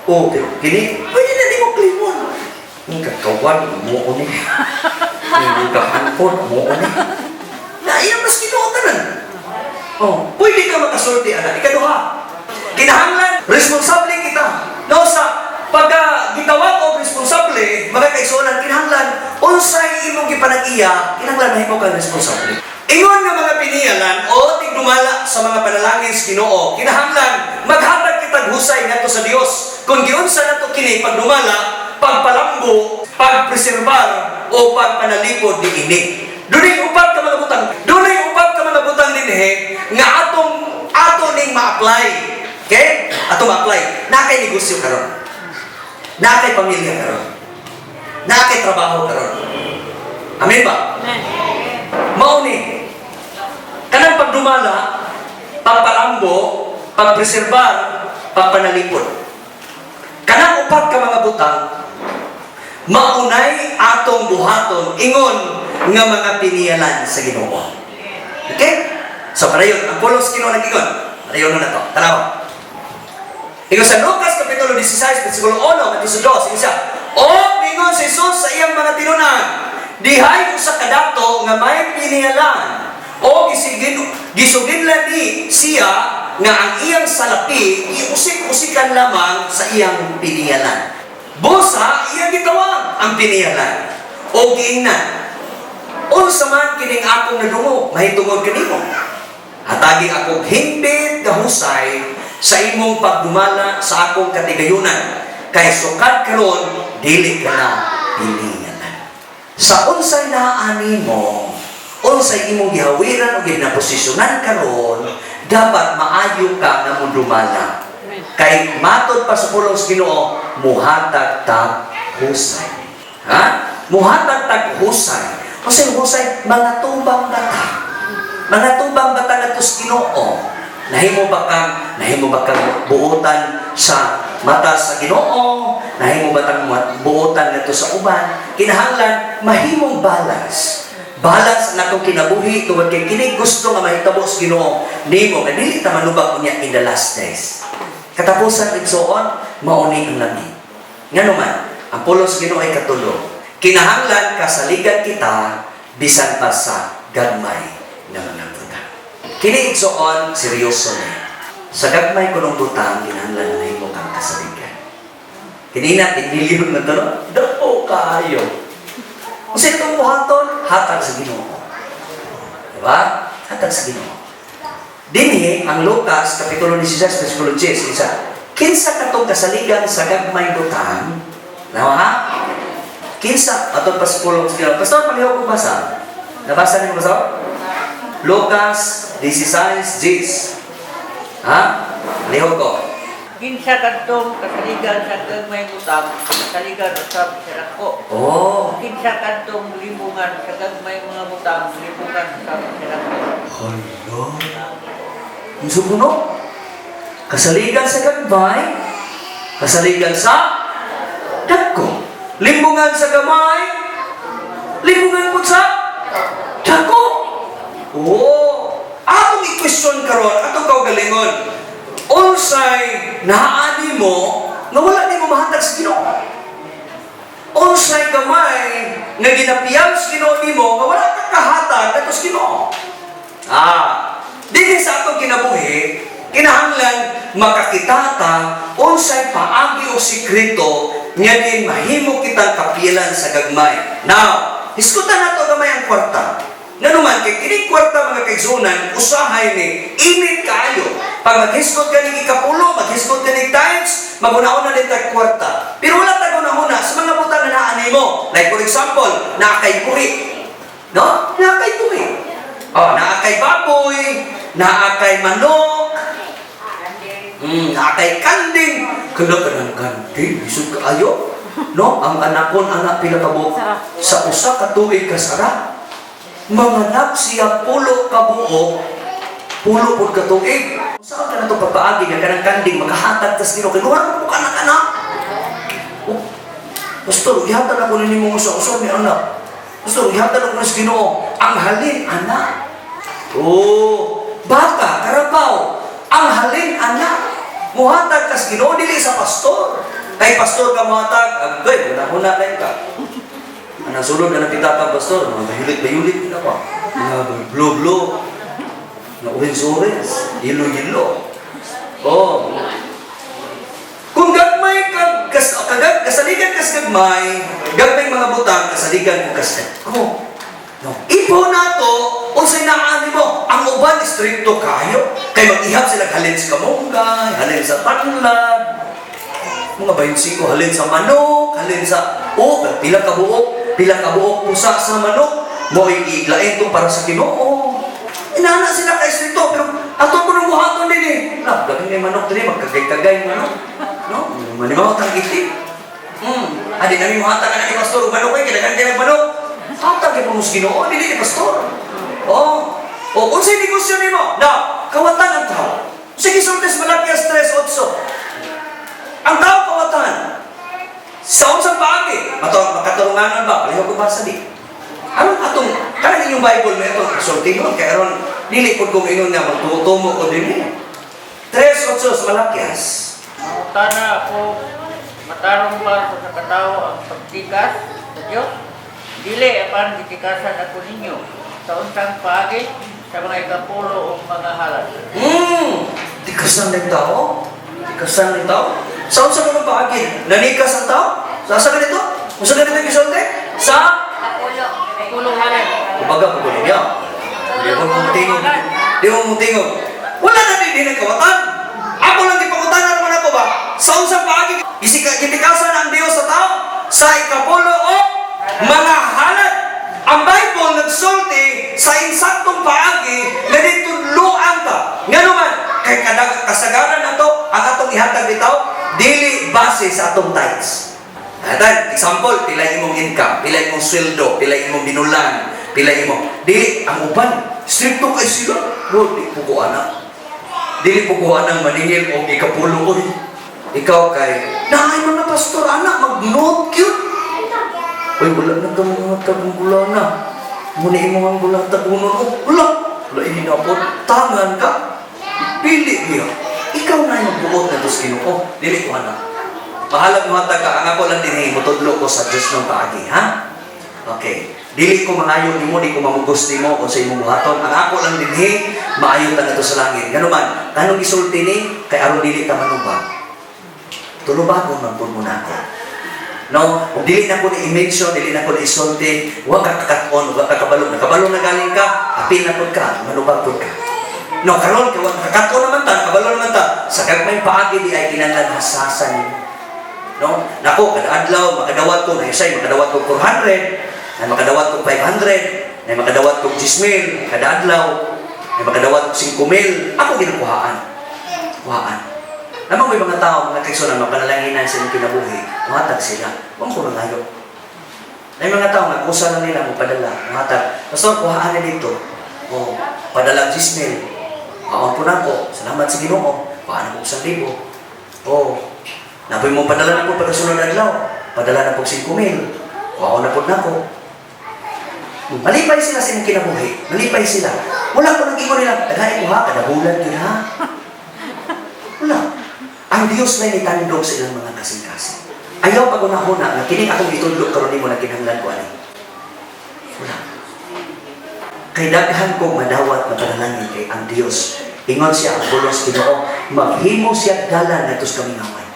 O, pero kini, pwede na nimo claimon. Ang kakawan, mo ko ni. Ang kahampon, mo ko ni. Na iya mas Ginoo tanan. Oh, pwede ka makasulti ana. Ikaduha, kinahanglan responsable kita. No sa pagka gitawag og responsable, mga kaigsuonan kinahanglan unsay imong gipanag-iya, kinahanglan mahimo Mahimo kang responsable. Ingon nga mga piniyalan o tigdumala sa mga panalangin sa Ginoo, kinahanglan maghatag kitag husay ngadto sa Dios. Kung giunsa nato kini pagdumala, pagpalambo, pagpreserbar o pagpanalipod niini. Dunay upat ka mga butang. Dunay upat ka mga butang dinhi nga atong ato ning ma-apply. Okay? Ato ma-apply. Naa kay negosyo karon. Naa kay pamilya karon. Naa kay trabaho karon. Amen ba? Amen. Mao ni kanang pagdumala, pagpalambo, pagpreserbar, pagpanalipod. Kanang upat ka mga butang maunay atong buhaton ingon nga mga piniyalan sa Ginoo. Okay? So padayon, ang pulong sa Ginoo nag-ingon. Padayon na to. Tanawa. Ingon sa Lucas kapitulo 16 versikulo 1 ngadto sa 2, ingon siya, "O ningon si Jesus sa iyang mga tinunan, dihay usa ka dato nga may piniyalan o gisigin gisuginlan ni siya nga ang iyang salapi giusik-usikan lamang sa iyang piniyalan. Busa iyang gitawag ang piniyalan o giingnan, 'Unsa man kining akong nadungo mahitungod kanimo? Hatagi ako hingpit nga husay sa imong pagdumala sa akong katigayunan. Kay sukad karon dili ka na piniyalan.'" Sa unsay naa nimo, unsay imong gihawiran o ginaposisyonan karon, dapat maayo ka nga modumala. Amen. Kay matod pa sa pulong sa Ginoo, muhatag tag husay. Ha? Muhatag tag husay. Unsay husay? Mga tubang bata. Mga tubang bata ngadto sa Ginoo. Nahimo ba kang buotan sa mata sa Ginoo? Nahimo ba kang buotan ngadto sa uban? Kinahanglan mahimong balance. Balance na atong kinabuhi tungod kay kini gusto nga mahitabo sa Ginoo nimo nga dili ta manubag unya in the last days. Katapusan, igsoon, mao ni ang lami. Ngano man, ang pulong sa Ginoo ay katulo. Kinahanglan kasaligan kita bisan pa sa gagmay na mga butang. Kini, igsoon, seryoso ni. Sa gagmay kunong butang, kinahanglan nahimo kang kasaligan. Kini na, tinilyon na to, no? Dako kaayo. Kung sino itong buhaton, hatag sa Ginoo. Diba? Hatag sa Ginoo. Dinhi, ang Lucas, Kapitulo 16, versikulo 10, isa, "Kinsa katong kasaligan sa gagmay butang," nawa ha? Kinsa, atong pasipulong sa Ginoo. Pastor, palihog ko basa. Nabasa niyo, Pastor? Lucas 16, 10. Ha? Palihog ko. "Kinsa kadtong kasaligan sa gagmay butang, kasaligan usab sa dako. Oh. Kinsa kadtong limbungan sa gagmay mga butang, limbungan usab sa dako." Hala. Ang subuno. Kasaligan sa gagmay, kasaligan sa dako. Limbungan sa gamay, limbungan po sa dako. Oh, atong i-question karon, atong kaugalingon. Unsay naa nimo nga wala nimo mahatag sa Ginoo? Unsay gamay nga ginapiyal sa Ginoo nimo nga wala ka kahatag ngadto sa Ginoo? Ah, dinhi sa atong kinabuhi, kinahanglan makakita ta unsay paagi o sikreto nga din mahimo kitang kapilan sa gagmay. Now, hisgutan nato gamay ang kwarta. Ngano man, kay kining kwarta, mga kaigsunan, usahay ni, init kaayo. Pag maghisgot ka ning ikapulo, maghisgot ka ning tithes, maguna-una din tag kwarta. Pero wala tag una-una sa mga butang nga naa nimo. Like for example, naa kay buhi. No? Naa kay buhi. Oh, naa kay baboy, naa kay manok, naa kay kanding. Kala ka ng kanding, isog kaayo. No, ang anakon anak pila ka buok sa usa ka tuig kasara. Manganak siya 10 ka buok, 10 pud ka tuig. Saan ka na itong pagpaagi nga kanang kanding makahatag tas Ginoo kay wala ko kanak anak. Oh, Pastor, ihatag ako nimo sa usa ni anak. Pastor, ihatag ako sa Ginoo ang halin anak. Oh, baka, karabaw, ang halin anak. Muhatag kas Ginoo, dili sa pastor. Kay pastor ka muhatag, agay, huna-huna na ka. Anang sulod na ng pitaka, pastor, mga bayulit-bayulit na pa. Mga blue-blue, mga orange-orange, yellow-yellow. Oh. Kung gagmay ka, kasaligan kas gagmay, gagmay mga butang, kasaligan ko kas ko. No. Ipo nato unsay naa nimo. Ang uban istrikto kayo. Kay mag-ihap sila halin sa kamunggay, halin sa tanglad, mga 25, halin sa manok, halin sa oh, pila ka buok pusa sa manok, mo ilain to para sa Ginoo. Inana sila ka istrikto, pero ato ko nang buhaton din eh. Na, gabi may manok din magkagay-kagay manok. No? Manimaw tang itim. Adi nami muhatag ka na ni pastor, ug manok kay kailangan kay manok. Hatag kay pangus Ginoo, dili ni pastor. Oh. O unsay negosyo nimo? Na, kawatan ang tao. Sige, sulti sa Malakias 3:8. Ang tao kawatan. Sa unsang paagi? Mato makaturunganon ba? Palihog ko basa di. Aron atong kanang inyong Bible na ito sultihon kay aron dili pud kong ingon nga magtumo ko dinhi. 3:8 sa Malakias. Mangutana ako, matarong ba sa katawo ang pagtikas sa Diyos? Dili, apan gitikasan ako ninyo sa unsang paagi sa mga ikapulo o mga halad. Tikasan ng tao? Tikasan ng tao? Sa unsa man ang paagi? Nanikas ang tao? Sa ganito? Unsa ganito gisulti? Sa Pulong halad. Kumbaga, kukunin niya. Di mo mutingog. Di mo mutingog. Wala na din din ang kawatan. Ako lang gipangutanan naman ako ba? Sa unsang paagi, gitikasan ang Dios sa tao? Sa ikapulo o mga halad. Ang Bible nagsulti sa insaktong paagi na ditudloan ka. Nga naman, kay kasagaran na to, ang atong ihatag bitaw, dili base sa atong tithes. Atan, example, pila imong income, pila imong sweldo, pila imong binulan, pila imong dili ang uban, stricto kay sila. Lord, di po ko ana. Dili po ko anang maningil og ikapulo oy. Ikaw kay naay mga pastor ana mag-note cute. Uy, wala na ka mga tagong gula na. Muna imo ang gula tagunon. Oh, wala. Wala hinapot. Tangan ka. Dili niya. Ikaw na yung magbuot na tos Ginoo. Dili ko ana. Bahalag mo hatag ka. Ang ako lang din mutudlo ko sa Diyos ng paagi, ha? Okay. Dili ko mangayo nimo, di ko mamugos nimo kung sa imong buhaton. Ang ako lang dinhi, maayo ta ngadto sa langit. Ngano man, kanong gisulti ni kay aron dili ta manubag. Tulubagon man pud mo nako. No, ug dili na ko ni i-mention, dili na ko ni isulti, wa ka kakat-on, wa ka kabalo. Nakabalo na galing ka, apil na pud ka, manubag pud ka. No, karon kay wa kakat-on naman ta, kabalo naman ta. Sa gagmay paagi di ay kinahanglan hasasan nimo. No? Nako, kada adlaw makadawat ko na isay makadawat ko 400, na makadawat ko 500, na makadawat ko 10,000 kada adlaw, na makadawat ko 5,000. Ako ginakuhaan. Kuhaan. Namang may mga tao, mga kaigsunan, mapanalanginan sa inyong kinabuhi, muhatag sila. Huwag ko nangayo. May mga tao nga, kusa lang nila, magpadala, muhatag. Pastor, kuhaan na dito. O, padala 10,000. Maon po na ako. Salamat sa Ginoo. Kuhaan na po 1,000. O, napoy mo padala na po pagkasunod adlaw. Padala na po 5,000. Kuhaan na po na ako. Malipay sila sa inyong kinabuhi. Malipay sila. Wala ko nag-ingon nila. Daghay ko ha, kada bulan yun ha. Wala. Ang Diyos na nitandog sa ilang mga kasing-kasing. Ayaw pag-unahuna nga kining akong gitudlo karon nimo na kinahanglan ko ani. Wala. Kay daghan kong madawat mapanalangin kay ang Dios. Ingon siya ang bulos Ginoo, maghimo siya dalan ngadto sa kamingaway.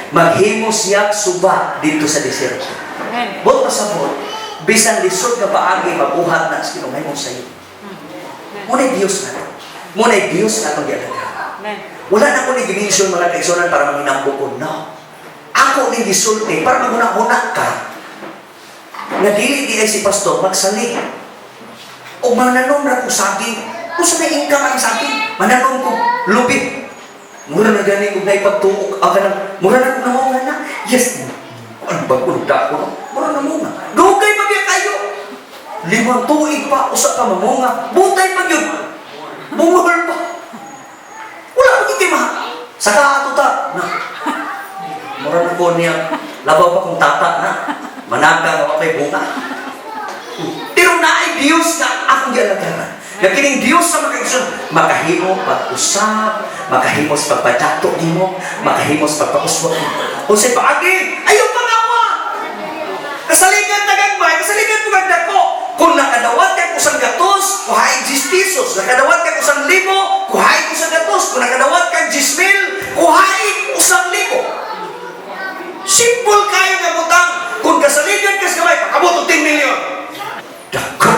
Maghimo siya suba dito sa disyerto. Amen. Buot pasabot, bisan lisod nga paagi mabuhat na sa Ginoo mahimo sayo. Muna'y Dios na to. Muna'y Dios na atong gialagaran. Amen. Wala na ko ni gimension mga kaigsunan para manginambok ko. No. Ako ni gisulti para maghuna-huna ka nga dili di ay si pastor magsali. O mananom ra ko saging. Kung sa may income ang saging, mananom ko lupit. Mura na gani kung naipagtuok ang kanang mura na kung namunga na. Yes. Ano ba kung ko? Mura na munga. Dugay pa biya kayo. 5 tuig pa usa ka mamunga. Butay pa gyud. Bungol pa. Wala pa gyud ma. Saka ato ta. Na. Mura na ko niya. Labaw pa kung tata na. Managa nga wa pa'y bunga. Pero naay Diyos nga akong gialagaran. Nga kining Diyos sa mga kaigsoon, makahimo pag-usab, makahimo sa pagpadato nimo, makahimo sa pagpauswag nimo. Unsay paagi, ayaw pangawa. Kasaligan tagagmay, kasaligan mo dako. Kung nakadawat kag 1 gatos, kuhain 10 pesos. Nakadawat kag 1,000, kuhain 1 gatos. Kung nakadawat kag 10,000, kuhain 1,000. Simple kayo nga butang. Kung kasaligan ka sa gamay, pakabot og 10 million. Dako.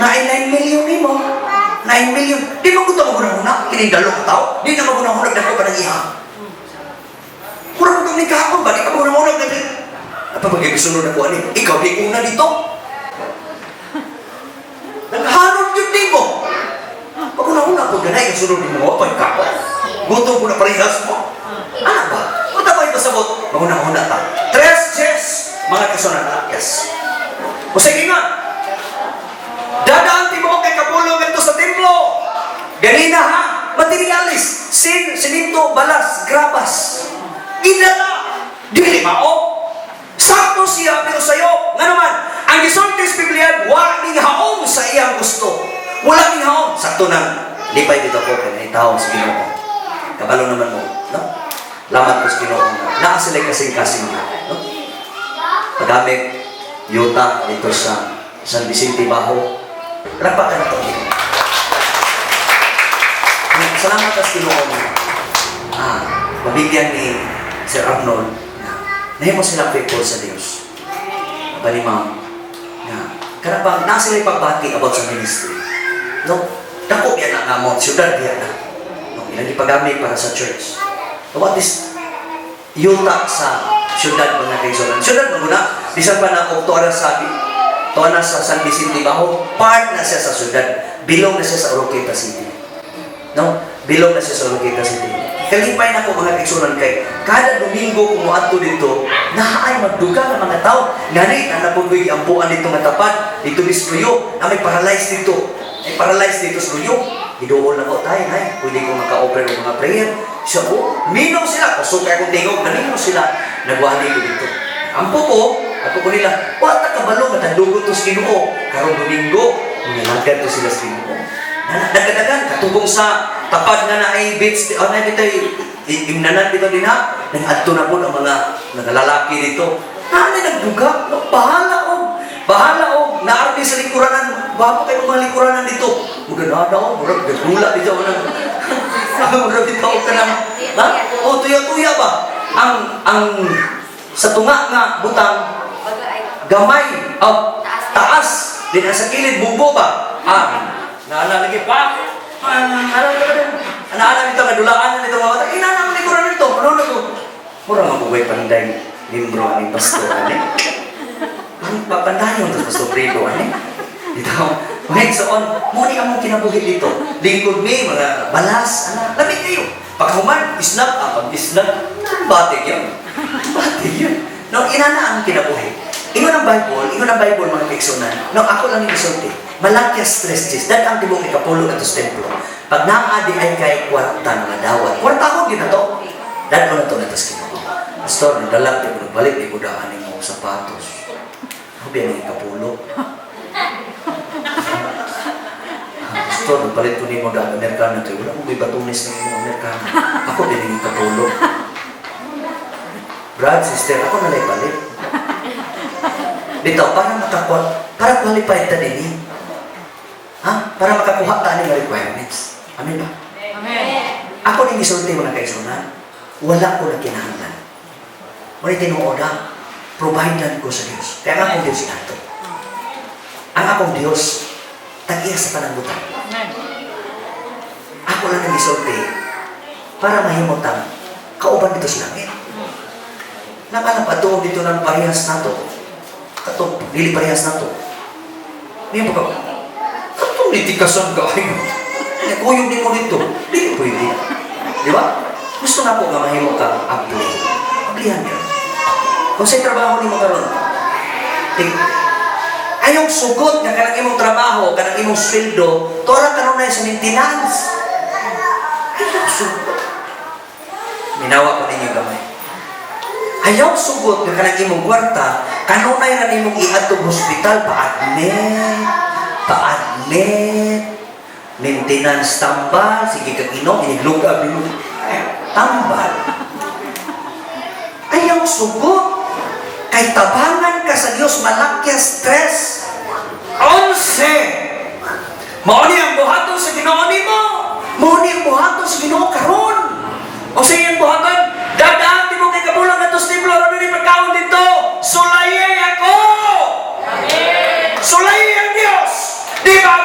Kung naay 9 million nimo, 9 million, di mo gusto mo gunahuna, kining dalo ka tao, di na magunahuna dako pa ng iha. Mura mo itong nikahapon ba? Di ka magunahuna dali. Apa magigsunod ako ani? Ikaw di una dito. Naghanon yun di mo. Magunahuna ko ganay, kasunod mo, pa ka. Gutom ko na parehas mo. Ano ba? Unta ba ipasabot? Magunahuna ta. Tres yes, mga kasunod. Yes. O sige nga, dadaan tibuok kay kapulong ngadto sa templo. Ganina ha, materialis, sin, siminto, balas, grabas. Gidala, dili mao. Sakto siya pero sayo. Nga naman, ang gisulti sa Biblia, wa ning haom sa iyang gusto. Wala ning haom. Sakto na. Lipay dito ko kay tao sa Ginoo. Kabalo naman mo, no? Lamat ko sa Ginoo. Naa sila kasing-kasing, no? Pagamit yuta dito sa San Vicente Bajo. Palakpakan nato. Salamat sa Ginoo. Mabigyan ni Sir Arnold na nahimo sila faithful sa Dios. Bali ma'am, na kanang na sila pagbati about sa ministry. No, dako biya na nga mo, siyudad biya na. No, ilang ipagamit para sa church. So what is yuta sa siyudad, mga kaigsuonan? Siyudad mo na, bisan pa na og tuwa sa tuwa na sa San Vicente Bajo, part na siya sa siyudad. Belong na siya sa Oroquieta City. No? Belong na siya sa Oroquieta City. Kalipay na ko, mga kaigsuonan, kay kada Domingo kung moadto dito, naay magduga ng mga tao. Ngani, na napugoy ampuan dito nga tapat, dito ni Luyo, na may paralyzed dito. May paralyzed dito sa Luyo. Giduol na ko tayo, nay. Pwede ko maka-offer ng mga prayer. Siya ko, minaw sila. Kusog kay akong tingog, naminaw sila. Nagwali ko dito. Ampo ko, ako ko nila, wa ta kabalo, matandugo to sa Ginoo. Karong Domingo, nilagad to sila sa Ginoo. Nagkadagan, katubong sa tapad nga na ay beach, oh, na dito, imnanan dito din ha, nag-adto na po ang mga nagalalaki dito. Nani nagduga, no, bahala og, naarti sa lingkuranan, bapo kayo mga lingkuranan dito. Mura na daw, mura, gagula dito, mura dito, ka na, ha? O, tuya-tuya ba? Ang, sa tunga nga, butang, gamay, oh, taas, din sa kilid, bubo ba? Naala lagi pa. Ano ba din? Naala nito nga dulaan na nito mga bata. Ina na ang likuran nito. Ano na ko? Mura nga buhay panday membro ani pastor ani. Ang papandayon to Pastor Fredo ani. Dito. Mga igsoon, mo ni among kinabuhi dito. Lingkod ni mga balas, ana, lami kayo. Paghuman, isnap, pag isnap, batik yun. Batik yun. No, inana ang kinabuhi. Ingon ang Bible, mga kaigsuonan. No, ako lang yung isulti. Malakias 3:10. Dad ang tibuok ikapulo ato sa templo. Pag naa di ay kay kwarta nga dawat. Kwarta ko gina to. Dad ko na to natos Ginoo. Pastor, nagdalag di ko nagbalik di ko daan nimo sapatos. Ako biya ni ikapulo. Pastor, nagpalit ko nimo daan Amerikano to. Wala mo may batunis ng imong Amerikano. Ako din yung ikapulo. Brad, sister, ako na lang palit. Dito, para makakuha, para qualified ta din eh. Ha? Para makakuha ta ng requirements. Amen ba? Amen. Ako ning gisulti, mga kaigsuonan, wala ko na kinahanglan. Wala tinuod ha. Providean ko sa Dios. Kaya ang akong Dios inato. Ang akong Dios, tag-iya sa panangutan. Amen. Ako lang nang gisulti para mahimutang kauban dito sa langit. Nakalang patuong dito ng parehas nato. Katong dili parehas nato. Niya pa ka, katong nitikasan ka ay. Nagkuyog din mo dito. Dili pwede. Di ba? Gusto na po nga mahimo ka apply. Applyan ka. Kung sa trabaho nimo karon, ayong sugot nga kanang imong trabaho, kanang imong sweldo, tora karon na sa maintenance. Ayaw sugot. Minawa ko ninyo gamay. Ayaw sugot nga kanang imong kwarta, kanunay ra nimong iadtong hospital, pa-admit, pa-admit, maintenance tambal, sige kag inom, iniglugab nimo, tambal. Ayaw sugot. Kay tabangan ka sa Dios, Malakias 3:11. Mao ni ang buhaton sa Ginoo nimo. Mao ni ang buhaton sa Ginoo karon. O sa iyang buhaton, dadaan di mo kay kabulang ato sa templo aron ni pagkaon dito. Sulayi ako. Amen. Sulayi ang Dios. Di ba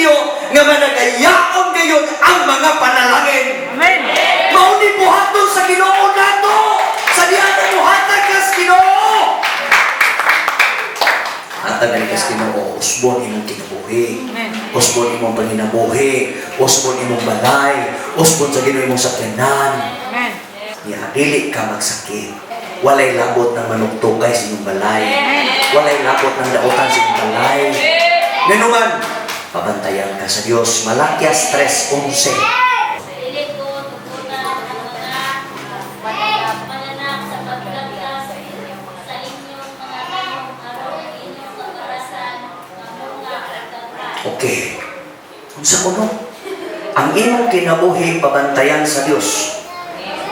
ninyo nga managayaon gayon ang mga panalangin. Amen. Mao ni buhaton sa Ginoo nato. Sa diha na muhatag kas Ginoo. Hatag ka kas Ginoo, usbon imong kinabuhi. Amen. Usbon imong panginabuhi, usbon imong balay, usbon sa Ginoo imong sakyanan. Amen. Ya, dili ka magsakit. Walay labot ng manuktukay sa inyong balay. Walay labot ng dautan sa inyong balay. Nganuman, pabantayan ka sa Dios. Malakias 3:11. Dili ko tugutan ang mga mananap sa pagkagkas sa inyong mga tanom aron inyong kaparasan nga mga kagkas. Okay. Unsa kuno? Ang imong kinabuhi pabantayan sa Dios.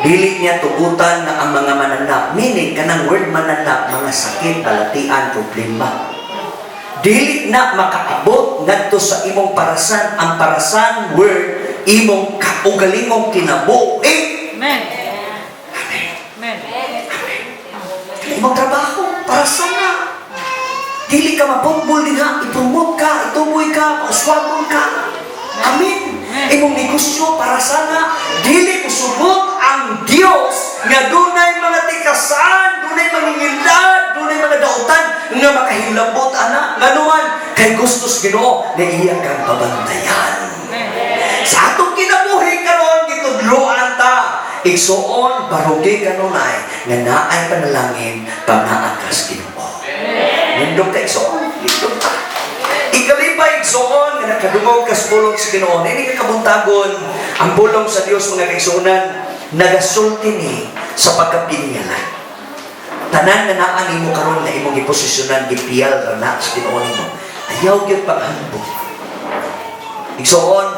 Dili niya tugutan na ang mga mananap, meaning kanang word mananap, mga sakit, balatian, problema. Dili na makaabot ngadto sa imong parasan, ang parasan word imong kaugalingong kinabuhi. Amen. Amen. Imong trabaho, parasan na. Dili ka maputbol dinha, i-promote ka, ituboy ka, pauswagon ka. Amen. Imong negosyo para sana dili mosugot ang Dios nga dunay mga tikasan, dunay mangingilad, dunay mga dautan nga makahilabot ana. Nganuman kay gustos Ginoo nga iya kang pabantayan. Amen. Sa atong kinabuhi karon, gitudloan ta. Igsuon, barugi kanunay nga naay panalangin pag naa kas Ginoo. Nindot ka, igsuon, nindot ka. Ikalipay, igsuon, nga nakadungog kas pulong sa Ginoo. Ini ka kabuntagon, ang pulong sa Dios, mga kaigsuonan, nagasulti ni sa pagkapinyalan. Tanan nga naa nimo karon nga imong giposisyonan, gipiyal ra na sa Ginoo nimo. Ayaw gyud paghambog. Igsuon,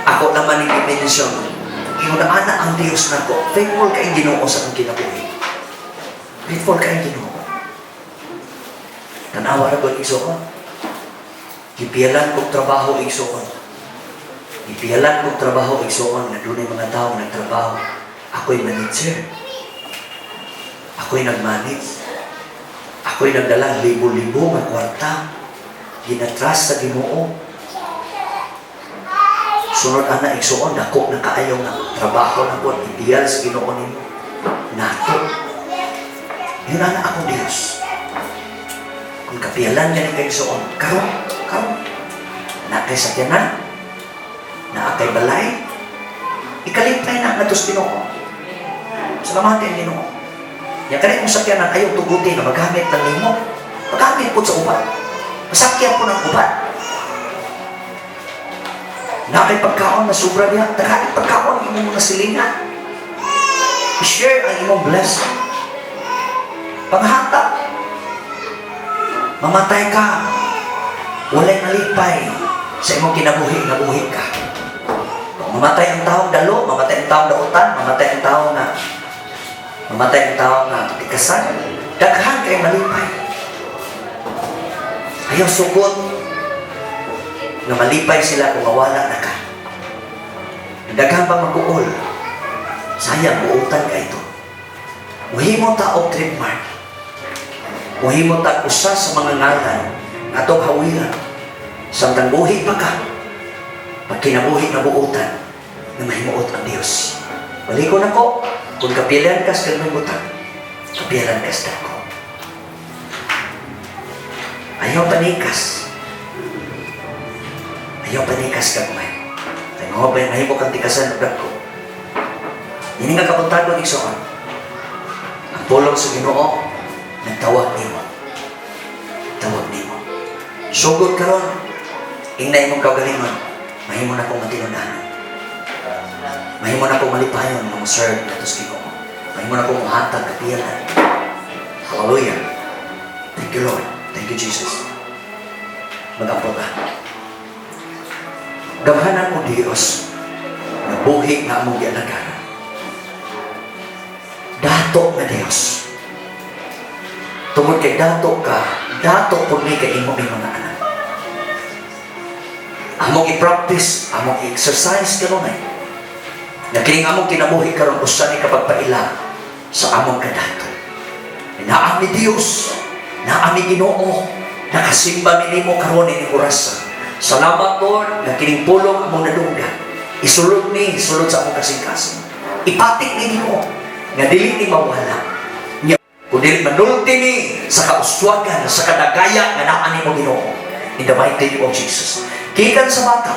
ako naman ang i-mention. Ingon na ana ang Dios nako. Faithful kay Ginoo sa akong kinabuhi. Faithful kay Ginoo. Tanawa ra gud, igsuon. Gipiyalan kog trabaho, igsuon. Gipiyalan kog trabaho, igsuon, nga dunay mga tao nagtrabaho. Ako'y manager. Ako'y nag-manage. Ako'y nagdala libo-libo nga kwarta. Ginatrust sa Ginoo. Sunod ana, igsuon, dako na kaayo nga trabaho na po, ideal sa Ginoo nimo. Nato. Yun ana akong Dios. Kung kapiyalan gani kay igsuon, karon, karon. Na kay sakyanan, naa kay balay, ikalipay na ngadto sa Ginoo. Salamatin Ginoo. Ya kani imong sakyanan ayaw tuguti nga magamit lang nimo. Magamit pud sa uban. Masakyan po ng uban. Na kay pagkaon na sobra diha, daghan pagkaon imong mga silingan. I-share ang imong blessing. Panghata. Mamatay ka. Walay malipay sa imong kinabuhi, nabuhi ka. Kung mamatay ang taong dalo, mamatay ang taong dautan, mamatay ang taong nga tikasan, daghan kay malipay. Ayaw sugot nga malipay sila kung mawala na ka. Daghan pa mag-uol. Sayang, buutan ka ito. Muhimo ta og trademark. Muhimo ta usa sa mga ngalan nga atong hawiran. Samtang buhi pa ka, pag kinabuhi na buutan, na mahimuot ang Dios. Baliko na ko, kung kapilan kas gagmay butang, kapilan kas dako. Ayaw panikas. Ayaw panikas gagmay. Kay mga ba mahimo kang tikasan og dako. Ini nga kabuntagon, igsoon. Ang pulong sa Ginoo nagtawag nimo. Tawag nimo. Sugod karon. Ingna imong kaugalingon. Mahimo na akong matinunanon. Mahimo na akong malipayon nga mo-serve ngadto sa Ginoo. Mahimo na akong muhatag kapiyalan. Hallelujah. Thank you, Lord. Thank you, Jesus. Mag-ampo ka. Gamhanan mo Dios nga buhi nga among gialagaran. Dato nga Dios. Tungod kay dato ka, dato pud mi kay imo may mga anak. Among i-practice, among i-exercise kanunay. Na kining among kinabuhi karon usa ni kapagpaila sa among kadato. Naa mi Dios, naa mi Ginoo, nakasimba mi nimo karon ini orasa. Salamat, Lord, nga kining pulong among nadunggan. Isulod ni, isulod sa among kasing-kasing. Ipatik ni Ginoo nga dili ni mawala. Nya kung dili manulti ni sa kauswagan, sa kadagaya nga naa nimo, Ginoo. In the mighty name of Jesus. Gikan sa bata,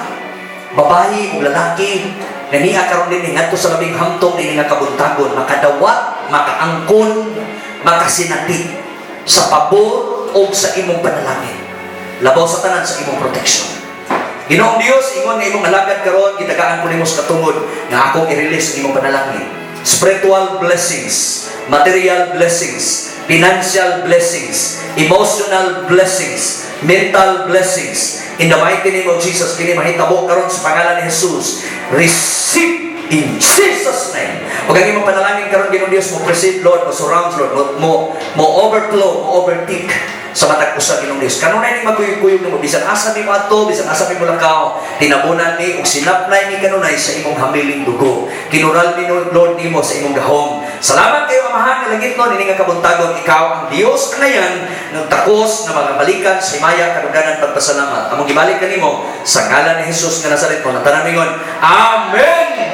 babae ug lalaki nga niya karon dinhi ngadto sa labing hamtong dinhi nga kabuntagon, makadawat, makaangkon, makasinati sa pabor o sa imong panalangin. Labaw sa tanan, sa imong protection. Ginoong Dios, ingon nga imong alagad karon, gitagaan ko nimo sa katungod nga akong i-release ang imong panalangin. Spiritual blessings, material blessings, financial blessings, emotional blessings, mental blessings. In the mighty name of Jesus, kini mahitabo karon sa pangalan ni Jesus. Receive in Jesus' name. Ug ang imong panalangin karon, Ginoong Dios, mo proceed, Lord, mo surround, Lord, mo overflow, mo overtake sa matag usa, Ginoong Dios. Kanunay ni magkuyog-kuyog nimo bisan asa mi moadto, bisan asa mi molakaw, tinabunan ni ug sinapnay ni kanunay sa imong hamiling dugo. Kinural ni, Lord, nimo sa imong gahom. Salamat kayo, Amahan nga langitnon, ini nga kabuntagon, ikaw ang Dios kanayan ng takos nga mga balikan sa himaya, kaduganan, pagpasalamat. Among gibalik kanimo sa ngalan ni Jesus nga Nazaret mo. Tanan mingon, "Amen."